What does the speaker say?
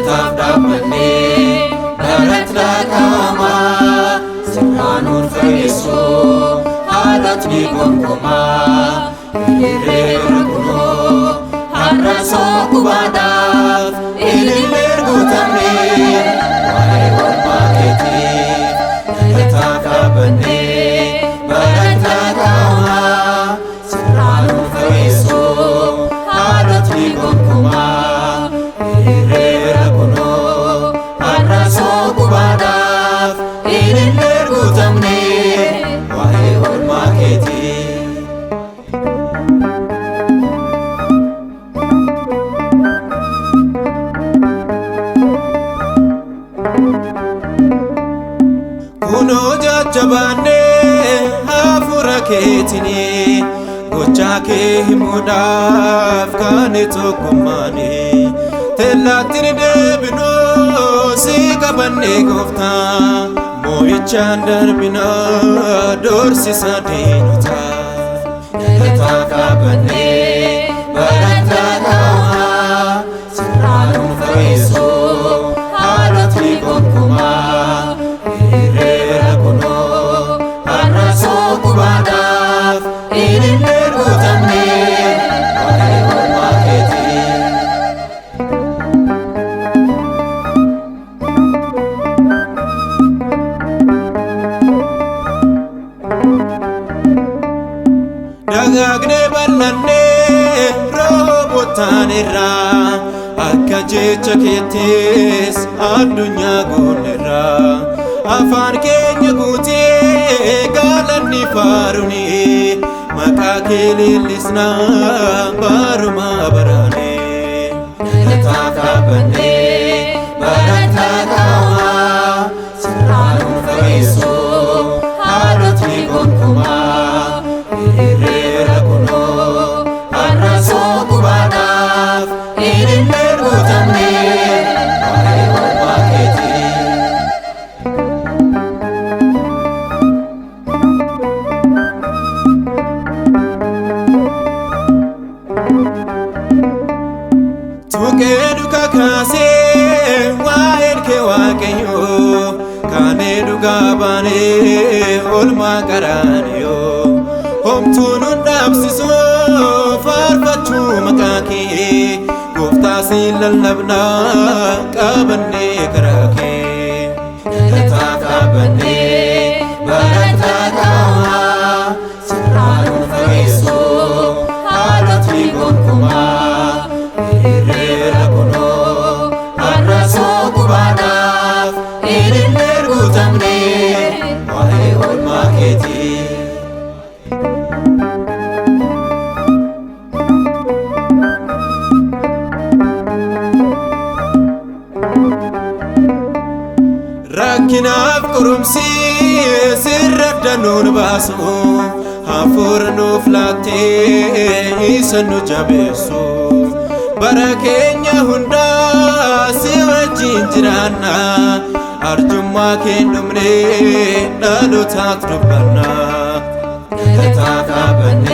Galataaf dhaabbannee barat lakkaa'amaa sirraa nuun fageessuu haalotni gonkumaa hiriireera kunoo har'a sookubaadhaaf ililleen guutamne waa'ee oolmaa keetiif galataaf dhaabbannee barat lakkaa'amaa sirraa nuun fageessuu haalotni gonkumaa hiriireera kunoo har'a sookubaadhaaf ililleen guutamne waa'ee oolmaa keetiif. Kunoo jajjabaannee hafuura keetinii gochaa kee himuudhaaf kaane tokkummaanii teellaatti ni deebinuu si qabannee gooftaa moo'ichaan darbinaa doorsisa diinotaa. Galataaf dhaabbannee barat lakkaa'amaa sirraa nuun fageessuu haalotni gonkumaa hiriireera kunoo har'a sookubaadhaaf ililleen guutamne waa'ee oolmaa keetiif. Dagaagnee bal'annee roobotaan irraa akka jecha keettis addunyaa guunnerraa afaan keenya guutee galanni faaruni maqaa kee leellisnaa barumaa baraanii. Galataaf dhaabbannee barat lakkaa'amaa sirraa nuun fageessuu haalotni gonkumaa hiriireera kunoo har'a sookubaadhaaf ililleen guutamne waa'ee oolmaa keetiif. Tuqee duka kaasee waa'een kee waaqayyoo kaanee dhugaa baanee oolmaa qaraaniyoo homtuu nun dhaabsisu faarfachuu maqaa kee gooftaa siin lallabnaa qabannee karaa kee. Galataaf dhaabbannee barat lakkaa'amaa sirraa nuun fageessuu haalotni gonkumaa hiriireera kunoo har'a sookubaadhaaf ililleen guutamne waa'ee oolmaa keetiif. Rakkinaaf qorumsi sirra danuun baasu hafuura nuuf laattee isa nu jabeessu bara keenya hundaa si wajjin jiraanna arjummaa kee dhumnee dhalootaaf dubbanna. Galataaf dhaabbannee.